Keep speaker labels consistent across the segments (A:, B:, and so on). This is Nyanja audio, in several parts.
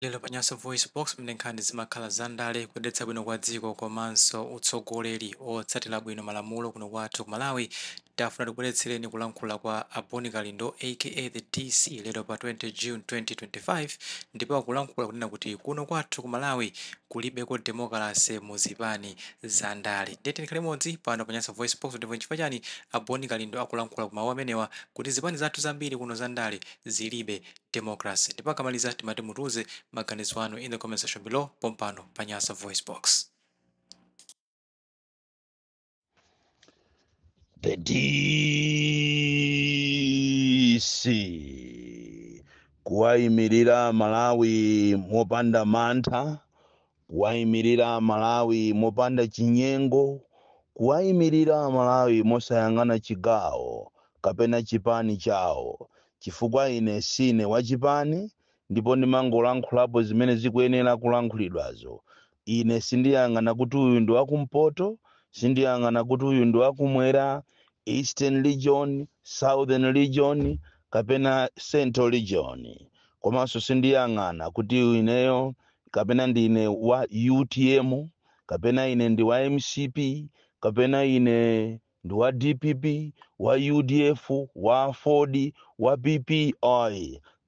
A: Lero pa Nyasa VoiceBox, mmene nkhani zimakhala zandale, kuyendetsa bwino kwa dziko komanso utsogoleri otsatira bwino malamulo kuno kwathu ku Malawi, tafuna tikubweretsereni kulankhula kwa a Bon Kalindo, aka the DC, lero pa 20 June 2025, ndipo akulankhula kunena kuti kuno kwathu ku Malawi kulibeko demokalase mu zipani za ndale. Ndiye tikhale limodzi pano pa Nyasa VoiceBox ndipo nchifukwa chani a Bon Kalindo akulankhula ku mawu amenewa kuti zipani zathu zambiri kuno za ndale zilibe democracy? Ndipo akamaliza timati mutiuze maganizo anu in the comment section below pompano pa Nyasa VoiceBox.
B: The DC kuwayimirira Malawi mopanda mantha, kuwayimirira Malawi mopanda chinyengo, kuwayimirira Malawi mosayang'ana chigawo kapena chipani chawo, chifukwa ine sine wachipani ndipo ndimangolankhulapo zimene zikuyenera kulankhulidwazo. Ine sindiyang'ana kuti uyu ndi wakumpoto, sindiyang'ana kuti uyu ndi wakumwera, Eastern Region, Southern Region kapena Central Region, komanso sindiyang'ana kuti ineyo kapena ndine wa UTM kapena ine ndi wa MCP kapena ine ndi wa DPP, wa UDF, wa Ford, wa PP.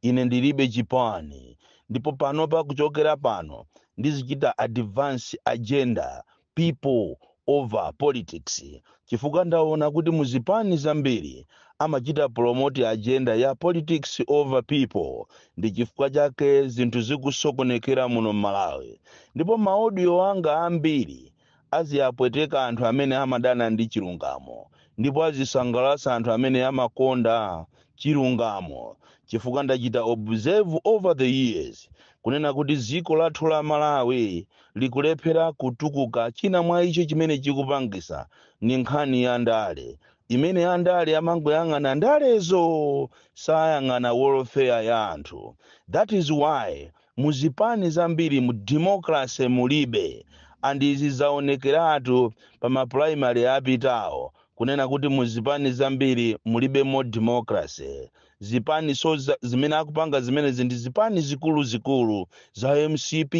B: Ine ndilibe chipani, ndipo panopa, kuchokera pano, ndizichita advance agenda people over politics, chifukwa ndaona kuti muzipani zambiri amachita promote agenda ya politics over people. Ndi chifukwa chake zinthu zikusokonekera muno m'Malawi. Ndipo ma audio anga ambiri aziyapweteka anthu amene amadana ndi chilungamo, ndipo azisangalatsa anthu amene amakonda chilungamo, chifukwa ndachita observe over the years kunena kuti dziko lathu la Malawi likulephera kutukuka. China mwa icho chimene chikupangisa ni nkhani ya ndale, imene andale amangoyang'ana ndalezo, sayang'ana welfare ya anthu. That is why muzipani zambiri mu democracy mulibe, and izi zaonekeratu pa ma primary apitawo kunena kuti muzipani zambiri mulibemo democracy. Zipani so zimene akupanga zimenezi ndi zipani zikuluzikulu za MCP,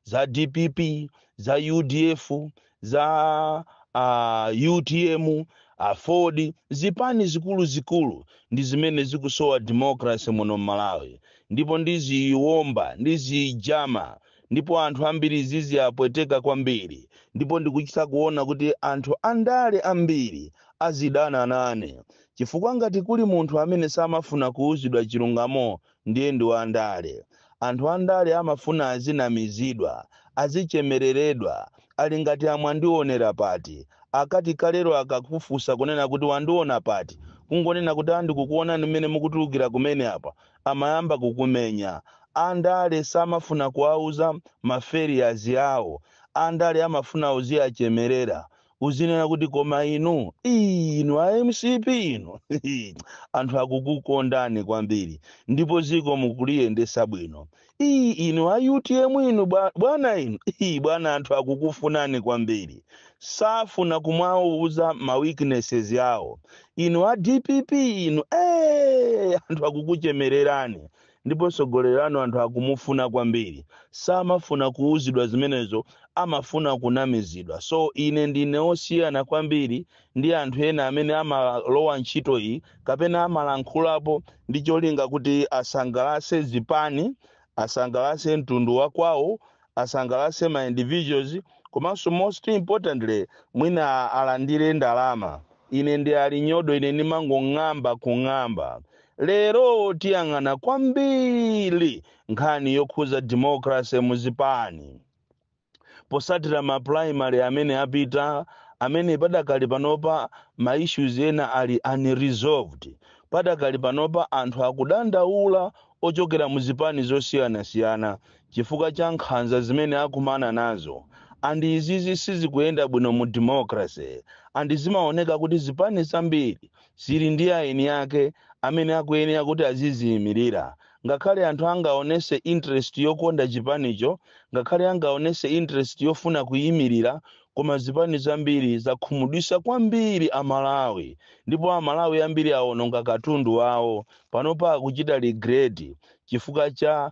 B: za DPP, za UDF, za UTM, AFORD. Zipani zikuluzikulu ndi zimene zikusowa democracy muno m'Malawi, ndipo ndiziyiwomba, ndizijama, ndipo anthu ambiri ziziyapweteka kwambiri. Ndipo ndikuchita kuona kuti anthu andale ambiri azidana nane, chifukwa ngati kuli munthu amene samafuna kuwuzidwa chilungamo, ndiye ndi wandale. Anthu andale amafuna azinamizidwa, azichemereredwa, ali ngati amwandionera pati. Akati kalero akakufunsa kunena kuti wandiona pati, kungonena kuti andikukuonani mmene mukutulukira kumene apa, amayamba kukumenya. Andale samafuna kuwauza ma failures yawo. Andale amafuna uziyachemerera, uzinena kuti koma inu, inu a MCP inu, anthu akukukondani kwambiri ndipo ziko mukuliyendesa bwino. Ii, inu a UTM inu, bwana inu, ii, bwana, anthu akukufunani kwambiri. Safuna kumwauza ma weaknesses yawo. Inu a DPP inu, anthu akukuchemererani ndipo tsogolerano anthu akumufuna kwambiri. Samafuna kuuzidwa zimenezo, amafuna kunamizidwa. So ine ndine osiyana kwambiri ndi anthu ena amene amalowa ntchito iyi kapena amalankhulapo ndi cholinga kuti asangalase zipani, asangalase mtundu wa kwawo, asangalase ma individuals, komanso most importantly mwina alandire ndalama. Ine ndi alinyodo, ine ndimangong'amba kung'amba. Lero tiyang'ana kwambiri nkhani yokhuza democracy muzipani posatira ma primary amene apita, amene padakali panopa ma issues ena ali unresolved. Padakali panopa anthu akudandaula ochokera muzipani zosiyanasiyana chifukwa cha nkhanza zimene akumana nazo, and izizi sizikuyenda bwino mu democracy, and zimaoneka kuti zipani zambiri zili ndi aeni ake amene akuyenera kuti aziziyimirira. Ngakhale anthu angaonese interest yokonda chipanicho, ngakhale angaonese interest yofuna kuyimirira, koma zipani zambiri zakhumudwisa kwambiri Amalawi, ndipo Amalawi ambiri awononga katundu wawo. Panopa akuchita regret chifukwa cha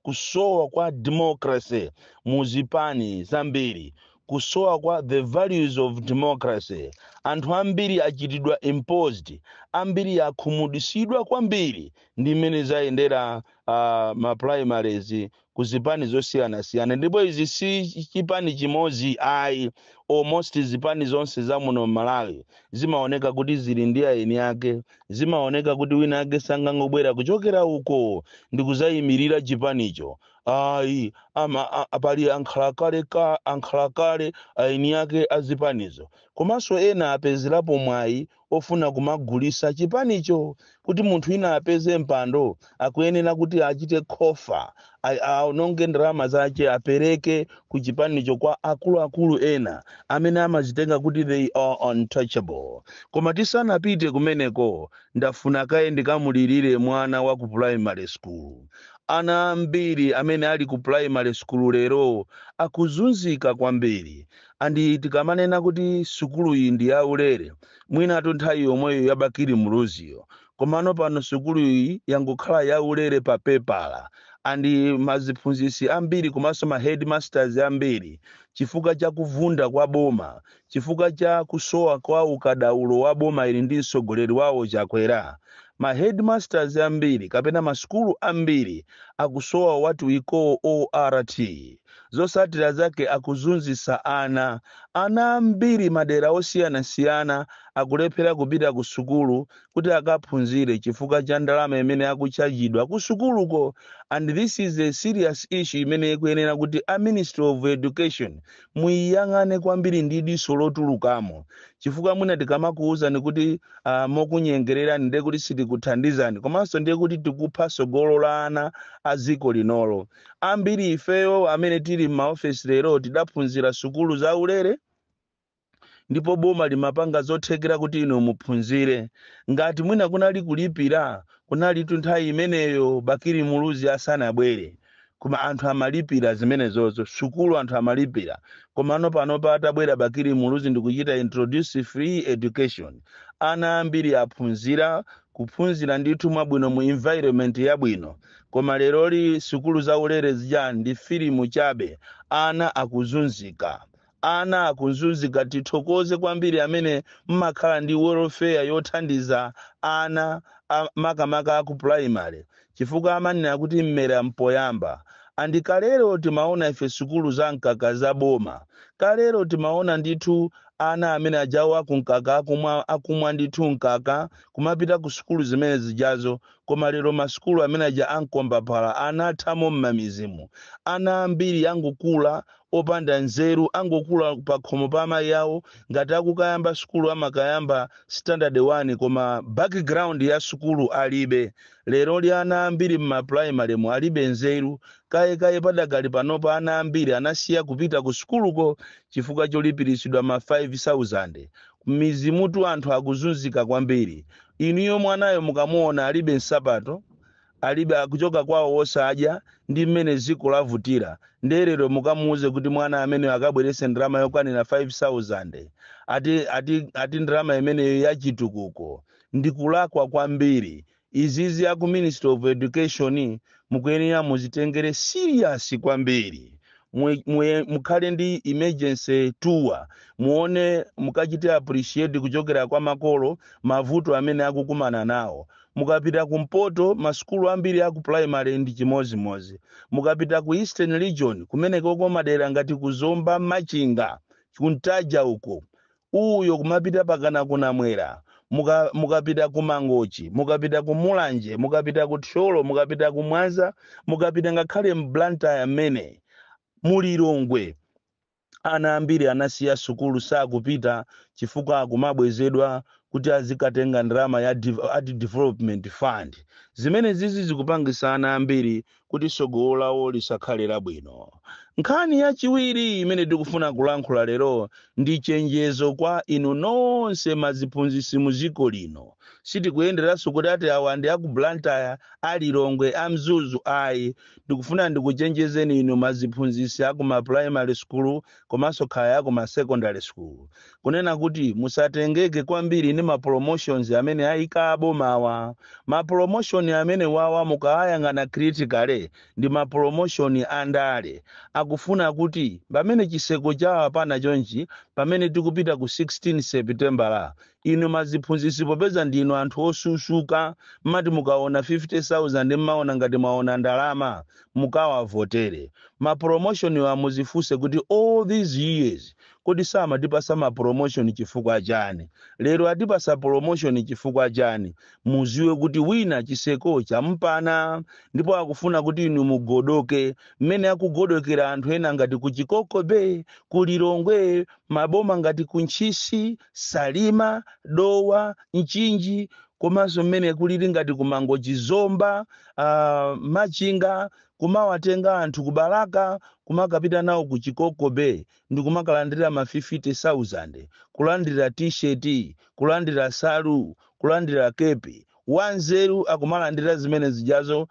B: kusowa kwa democracy mu zipani zambiri, kusowa kwa the values of democracy. Anthu ambiri achitidwa imposed, ambiri akhumudwisidwa kwambiri ndi mmene zayendera ma primaries ku zipani zosiyanasiyana. Ndipo izi si chipani chimodzi ayi, almost zipani zonse za muno Malawi zimaoneka kuti zili ndi aeni ake, zimaoneka kuti wina ake sangangobwera kuchokera uko ndi kuzayimirira chipanicho ayi. Pali ankhalakale ka ankhalakale, aeni ake azipanizo, komanso ena apezerapo mwayi ofuna kumagulisa chipanicho. Kuti munthu ina apeze mpando, akuyenera kuti achite khofa, aononge ndalama zace, apereke ku chipanicho kwa akuluakulu ena amene amazitenga kuti they are untouchable. Koma tisanapite kumeneko, ndafuna kaye ndikamulirire mwana wa ku primary school. Ana ambiri amene ali ku primary school lero akuzunzika kwambiri. And tikamanena kuti sukulu iyi ndi yaulere, mwinatu nthawi yomweyo ya Bakili Muluziyo, komano pano sukulu iyi yangokhala yaulere pa pepala. And maziphunzitsi ambiri komanso ma headmasters ambiri, chifukwa cha kuvunda kwa boma, chifukwa cha kusowa kwa ukadaulo wa boma ili ndi mtsogoleri wawo Chakwera, ma headmasters ambiri kapena masukulu ambiri akusowa what we call ORT. Zosatira zake akuzunzisa ana. Ana ambiri madera osiyanasiyana akulephera kupita ku sukulu kuti akaphunzire chifukwa cha ndalama imene akuchajidwa ku sukuluko. And this is a serious issue imene ikuyenera kuti a Ministry of Education muyiyang'ane kwambiri ndi diso lotulukamo, chifukwa mwina tikamakuwuzani kuti mokunyengererani, ndiye kuti sitikuthandizani, komanso ndiye kuti tikupha tsogolo la ana a dziko linolo. Ambiri ifeyo amene tili m'maofesi lero tidaphunzira sukulu zaulere, ndipo boma limapanga zothekera kuti inu muphunzire. Ngati mwina kunali kulipira, kunalitu nthawi imeneyo Bakili Muluzi asanabwere, koma anthu amalipira zimenezozo, sukulu anthu amalipira. Komano panopa atabwera Bakili Muluzi ndikuchita introduce free education, ana ambiri aphunzira, kuphunzira ndithu mwabwino mu environment yabwino. Koma leroli sukulu zaulere zija ndi filimu chabe, ana akuzunzika, ana akuzunzika. Tithokoze kwambiri amene mmakhala ndi welfare yothandiza ana makamaka aku primary, chifukwa amanena kuti mmera mpoyamba. And kalero timaona ife sukulu za mkaka za boma, kalero timaona ndithu ana amene ajawo akumkaka akumwa, akumwa ndithu mkaka kumapita ku sukulu zimene zijazo. Koma lero masukulu amene aja ankombaphala anathamo m'mamizimu. Ana ambiri angokula opanda nzeru, angokula pa khomo pa amayi awo. Ngati akukayamba sukulu, amakayamba standard 1, koma background ya sukulu alibe. Lero li ana ambiri m'maprimary mu alibe nzeru kayekaye. Padakali panopa ana ambiri anasiya kupita ku sukuluko chifukwa cholipiritsidwa ma 5000. Mizimutu anthu akuzunzika kwambiri. Inuyo mwanayo mukamuona, alibe nsapato, alibe, akuchoka kwawo wosadya, ndi mmene dziko lavutira. Nderero mukamuuze kuti mwana amene akabwerese ndalama yokwanira 5000, ati ndalama imeneyo yachitukuko, ndikulakwa kwambiri. Izizi aku Ministry of Education mukuyenera muzitengere serious kwambiri. Mukhale ndi emergency tour, muone, mukachite appreciate kuchokera kwa makolo mavuto amene akukumana nawo. Mukapita kumpoto, masukulu ambiri aku primary ndi chimozimozi. Mukapita ku Eastern Region, kumenekoko madera ngati kuzomba, Machinga, kuntaja uko, uyo kumapita pakana kunamwera, mukapita ku Mangochi, mukapita ku Mulanje, mukapita ku Thyolo, mukapita ku Mwanza, mukapita ngakhale m'Blantyre mmene mulilongwe, ana ambiri anasiya sukulu, sakupita chifukwa akumabwezedwa kuti azikatenga ndalama ya ati development fund. Zimene zizi zikupangisa ana ambiri kuti Kuti tsogolo lawo lisakhale labwino. Nkhani yachiwiri imene tikufuna kulankhula lero ndi chenjezo kwa inu nonse maziphunzitsi muziko lino. Sitikuyenderanso kuti ati awa ndi aku Blantyre, a Lilongwe, a Mzuzu, ayi. Ndikufuna ndikuchenjezeni inu maziphunzitsi aku ma primary school komanso khaya aku ma secondary school, kunena kuti musatengeke kwambiri ndi ma promotions amene ayika abomawa. Ma promotion amene wawa, mukayang'ana critically, ndi ma promotion andale. Akufuna kuti pamene chiseko chawa pana chonchi, pamene tikupita ku 16 September, inu maziphunzitsi, popeza ndinu anthu osusuka, mmati mukaona 50,000 mmaona ngati mwaona ndalama, mukawavotere. Ma promotion wa muzifunse kuti all these years kodi samatipasa ma promotion chifukwa chani? Lero atipasa promotion chifukwa chani? Muziwe kuti wina chiseko champana, ndipo akufuna kuti inu mugodoke mmene akugodokera anthu ena ngati ku Chikoko Bay, ku Lilongwe, maboma ngati ku Ntchisi, Salima, Dowa, Mchinji, komanso mmene kulili ngati ku Mangochi, Zomba, Machinga, kumawatenga anthu ku Balaka kumakapita nawo ku Chikoko Bay ndikumakalandira ma 50,000, kulandira T-shirt, kulandira salu, kulandira kepi. Wanzeru akumalandira zimene zijazo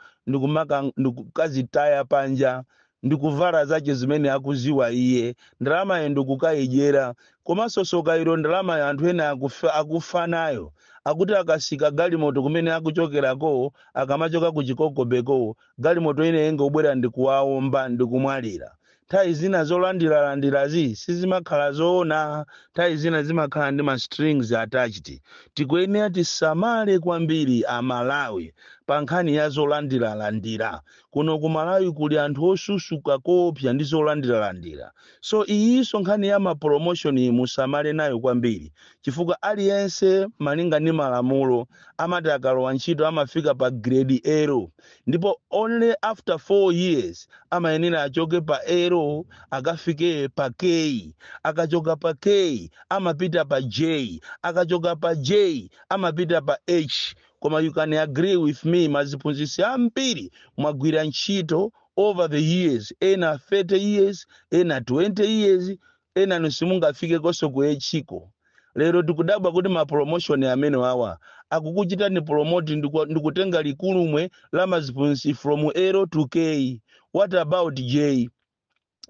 B: ndikukazitaya panja, ndikuvala zache zimene akuziwa iye. Ndalamayo ndikukayidyera. Komanso sokairo ndalama ya anthu ena akufa nayo. Akuti akasika galimoto kumene akuchokerako, akamachoka ku Chikoko Bayko, galimoto ine ingobwera ndikuwaomba ndikumwalira. Nthawi zina zolandiralandirazi sizimakhala zoona, nthawi zina zimakhala ndi ma strings attached. Tikuyenera tisamale kwambiri Amalawi pa nkhani ya zolandiralandira. Kuno ku Malawi kuli anthu osusuka kopsa ndi zolandiralandira. So iyinso nkhani ya ma promotion iyi musamale nayo kwambiri, chifukwa aliyense malinga ndi malamulo amati akalowa ntchito amafika pa grade L, ndipo only after 4 years amayenera achoke pa L akafike pa K. Akachoka pa K amapita pa J, akachoka pa J amapita pa H. Koma you can agree with me, maziphunzitsi ambiri mwagwira ntchito over the years, ena 30 years, ena 20 years, ena nisimungafike konso ku H ko. Lero tikudabwa kuti ma promotion amene wawa akukuchitani promote ndikutenga likulumwe la maziphunzitsi from L to K. What about J?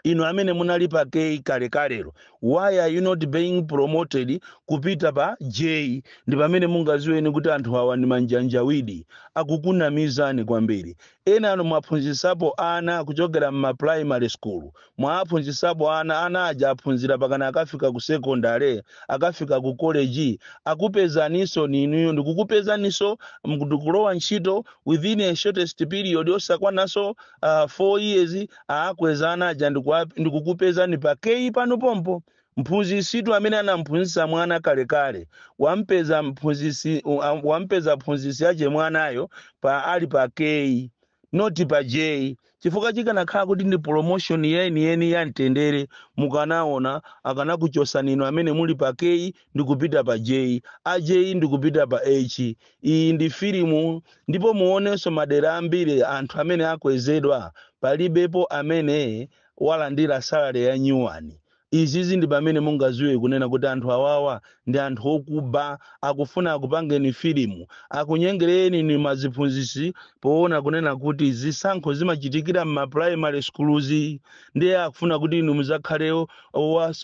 B: Inu amene munali pa K kalekalero, why are you not being promoted kupita pa J? Ndi pamene mungaziweni kuti anthu awa ndi manjanjawidi, akukunamizani kwambiri. Ena anu mwaphunzisapo ana kuchokera mma primary school, mwaphunzisapo ana, ana aja aphunzira pakana akafika ku secondary, akafika ku college, akupezaninso ninuyo ndikukupezaninso ndikulowa ntchito within a shortest period osakwananso 4 years, aakweza ana aja ndikukupezani pa K pano pompo. Mphunzisitu amene anamphunzitsa mwana kalekale wampeza mphunzisi, wampeza mphunzisi ache mwanayo pa ali pa K, not pa J. Chifukwa chikanakhala kuti ndi promotion yeniyeni ya mtendere, mukanaona akanakuchosani inu amene muli pa K ndikupita pa J, a J ndikupita pa H. Iyi ndi filimu. Ndipo muonenso madera ambiri anthu amene akwezedwa, palibepo amene walandira salary ya nyuwani. Izizi ndi pamene mungaziwe kunena kuti anthu awawa ndi anthu okuba, akufuna akupangeni filimu, akunyengereni ni maziphunzitsi, poona kunena kuti zisankho zimachitikira m'ma primary schools. Ndiye akufuna kuti inu muzakhale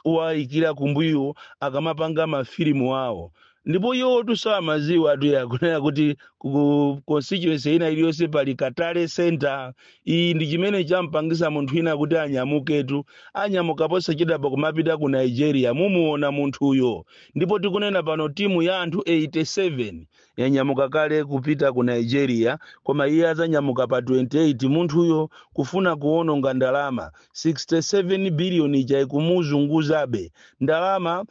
B: owayikira kumbuyo akamapanga mafilimu awo. Ndipo iwo tusamaziwa atu yakunena kuti ku constituency ina iliyonse pali ka tally center. Iyi ndi chimene champangisa munthu ina kuti anyamuketu, anyamuka posachedwapa kumapita ku Nigeria. Mumuona munthuyo. Ndipo tikunena pano timu ya anthu 87 yanyamuka kale kupita ku Nigeria, koma iye azanyamuka pa 28. Munthuyo kufuna kuwononga ndalama 67 billion ija, ikumuzunguzabe ndalama.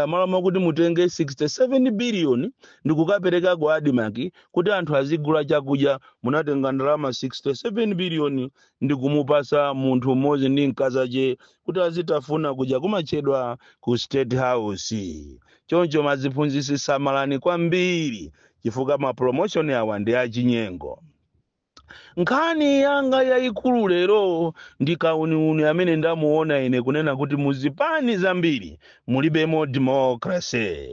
B: Malo mokuti mutenge 67 billion ndikukapereka ku ADMARC kuti anthu azigula chakudya, munatenga ndalama 67 billion ndikumupasa munthu mmodzi ndi mkazache kuti azitafuna kudya kumachedwa ku State House. Choncho maziphunzitsi samalani kwambiri, chifukwa ma promotion awa ndi achinyengo. Nkhani yanga yayikulu lero ndi kauniuni amene ndamuona ine kunena kuti muzipani zambiri mulibemo democracy,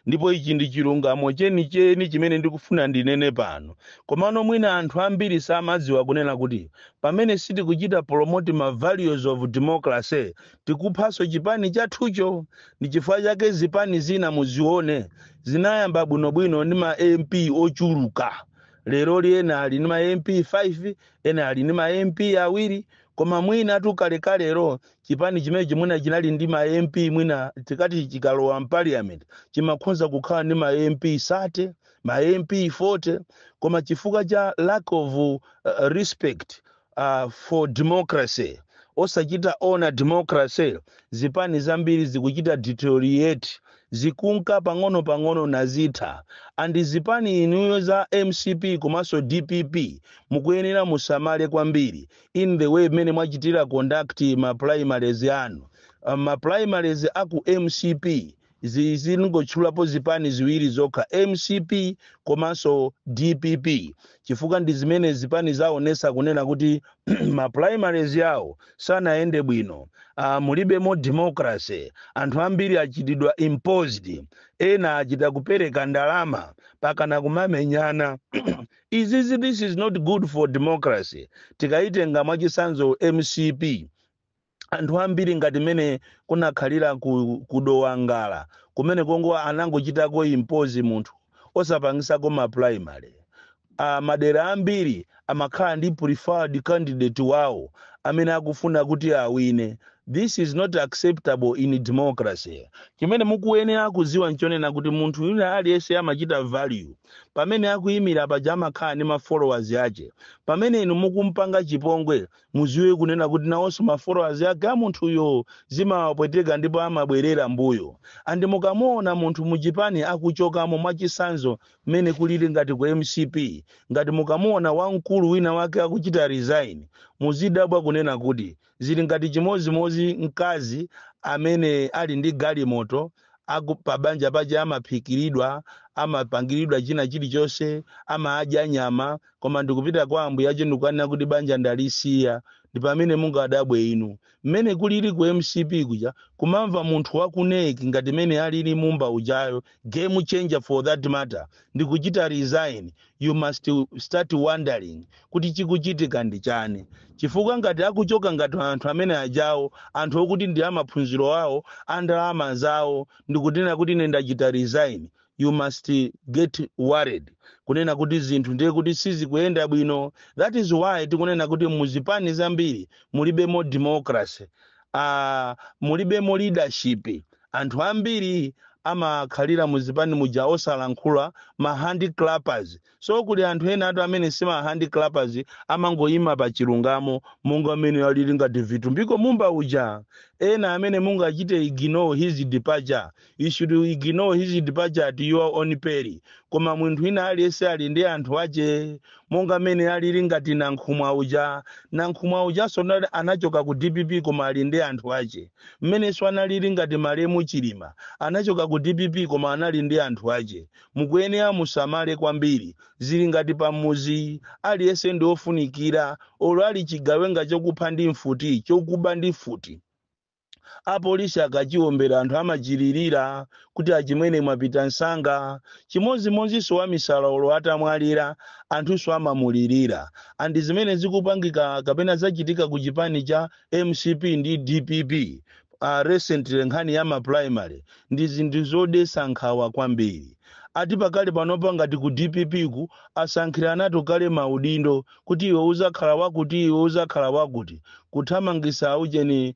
B: ndipo ichi ndi chilungamo chenicheni chimene ndikufuna ndinene pano. Komano mwina anthu ambiri samadziwa kunena kuti pamene sitikuchita promote ma values of democracy, tikuphanso chipani chathucho. Ndi chifukwa chake zipani zina muzione zinayamba bwinobwino ndi ma MP ochuluka, lero ena ali ndi ma MP 5, ena ali ndi ma MP awiri. Koma mwina tukalekalero chipani chimenechi mwina chinali ndi ma MP, mwina tikati chikalowa m'parliament chimakhoza kukhala ndi ma MP 30, ma MP 40. Koma chifukwa cha lack of respect for democracy, osachita honour democracy, zipani zambiri zikuchita deteriorate, zikunka pang'ono pang'ono nazitha. And zipani inuyo za MCP komanso DPP mukuyenera musamale kwambiri in the way mmene mwachitira conduct ma primaries anu. Ma primaries aku MCP, zingotchulapo zipani ziwiri zokha, MCP komanso DPP, chifukwa ndi zimene zipani zaonesa kunena kuti ma primaries yawo sanayende bwino. Mulibemo democracy. Anthu ambiri achitidwa imposed, ena achita kupereka ndalama pakana kumamenyana. Izizi, this is not good for democracy. Tikayitenga mwachisanzo MCP, anthu ambiri ngati mene kunakhalira ku Dowangala kumene kongo anangochitako impose munthu osapangisako ma primary. Madera ambiri amakhala ndi preferred candidate wawo amene akufuna kuti awine. This is not acceptable in democracy. Chimene mukuyenera kuziwa nchonena kuti munthu wina aliyense amachita value pamene akuyimira paja, amakhala ndi ma followers ache. Pamene inu mukumpanga chipongwe, muziwe kunena kuti nawonso ma followers ake a munthuyo zimawapweteka ndipo amabwerera mbuyo. And mukamuona munthu muchipani akuchokamo, mwachisanzo mmene kulili ngati ku MCP, ngati mukamuona wamkulu wina wake akuchita resign, muzidabwa kunena kuti zili ngati chimozimozi mkazi amene ali ndi galimoto pabanja paja, amaphikiridwa, amapangiridwa china chilichonse, amadya nyama, koma ndikupita kwa ambuye ache ndikukanena kuti banja ndalisiya. Ndi pamene mungadabwe inu mmene kulili ku MCP kuja, kumamva munthu waku NEC ngati mene alili Mumba ujayo, game changer for that matter, ndikuchita resign, you must start wondering kuti chikuchitika ndi chani. Chifukwa ngati akuchoka ngati anthu amene ajawo, anthu okuti ndi amaphunziro awo, andalama zawo, ndikunena kuti ine ndachita resign, you must get worried kunena kuti zinthu ndiye kuti sizikuyenda bwino. That is why tikunena kuti muzipani zambiri mulibemo democracy, mulibemo leadership. Anthu ambiri amakhalira muzipani muja osalankhula, ma hand clappers. So kuli anthu ena atu amene si ma hand clappers, amangoyima pa chilungamo, monga amene alili ngati Vitumbiko Mumba uja. Ena amene mungachite ignore his departure, you should ignore his departure at your own peril. Koma munthu wina aliyense ali ndi anthu ache, monga amene alili ngati Nankhumwa uja. Nankhumwa ujaso anachoka ku DPP koma ali ndi anthu ache. Mmenenso analili ngati malemu Chilima, anachoka ku DPP koma anali ndi anthu ache. Mukuyenera musamale kwambiri. Zili ngati pamuzi, aliyense ndi ofunikira. Olo ali chigawenga chokupha ndi mfuti, chokuba ndi mfuti, apolisi akachiwombera, anthu amachiririra kuti achimwene mwapita msanga. Chimodzimodzinso wamisala, olo atamwalira, anthunso amamulirira. And zimene zikupangika kapena zachitika ku chipani cha MCP ndi DPP recently, nkhani ya ma primary, ndi zinthu zodetsa nkhawa kwambiri. Ati pakali panopa ngati ku DPP ku asankhiranato kale maudindo kuti iwe uzakhala wakuti, iwe uzakhala wakuti, kuthamangisa aucheni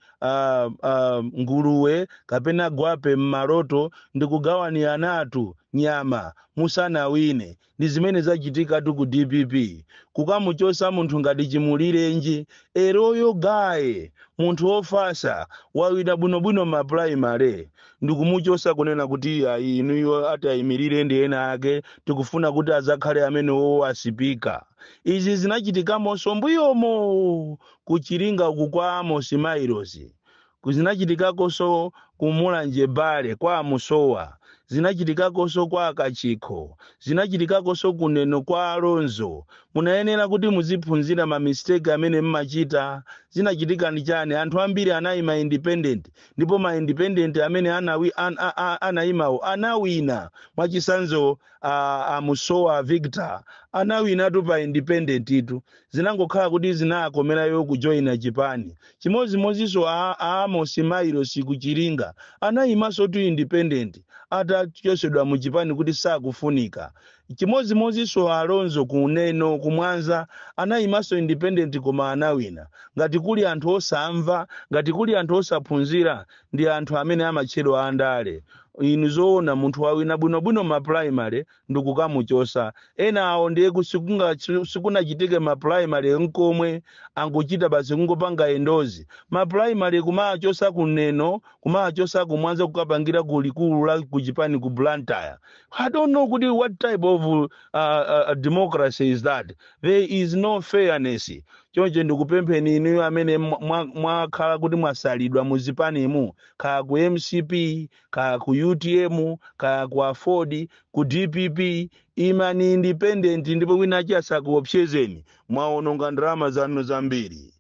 B: nguluwe kapena gwape m'maloto ndi kugawaniratu nyama musanawine. Ndi zimene zachitikatu ku DPP, kukamuchosa munthu ngati Chimulirenji eroyo gaye, munthu wofasa, wawina bwinobwino ma primary, ndikumuchosa kunena kuti ayi, inuyo ati ayimirire ndi ena ake, tikufuna kuti azakhale amene wowo asipika. Izi zinachitikamonso mbuyomo kuchiringa uku kwa Amos Mairos, kuzinachitikakonso. Ku Mulanje Bale kwa Musowa, zinachitikakonso kwa Kachikho, zinachitikakonso kuneno kwa Alonzo. Munayenera kuti muziphunzira ma mistake amene mmachita. Zinachitika ndi chani? Anthu ambiri anayima independent, ndipo ma independent amene anayimawo anawina. Mwachitsanzo, a Musowa Victor anawinatu pa independent itu, zinangokhala kuti zinakomerayo kujoyina chipani. Chimodzimodzinso a Amos Mailos kuchiringa, anayimanso tu independent atachosedwa mu chipani kuti sakufunika. Chimodzimodzinso Alonzo kuneno kumwanza, anayimanso independent koma anawina. Ngati kuli anthu osamva, ngati kuli anthu osaphunzira, ndi anthu amene amatchedwa andale. Inu, zoona munthu wawina bwinobwino ma primary ndikukamuchosa? Ena awo ndiye sikunachitike ma primary nkomwe, angochita basi kungopanga endorse. Ma primary kumachosa kuneno, kumachosa kumwanza, kukapangira ku likulu la kuchipani ku Blantyre. I don't know kuti what type of democracy is that. There is no fairness. Choncho ndikupempheni inuyo amene mwakhala kuti mwasalidwa muzipanimu, kaya ku MCP, kaya ku UTM, kaya ku AFORD, ku DPP, imani independent, ndipo wina achi asakuopsezeni. Mwaononga ndalama zanu zambiri.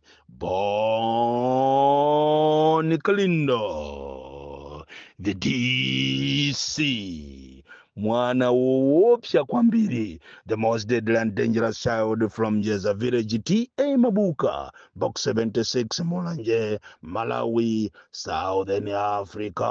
B: Bon Kalindo, the DC, mwana woopsa kwambiri, the most deadly and dangerous child from Jeza Village, T/A Mabuka, Box 76, Mulanje, Malawi, Southern Africa.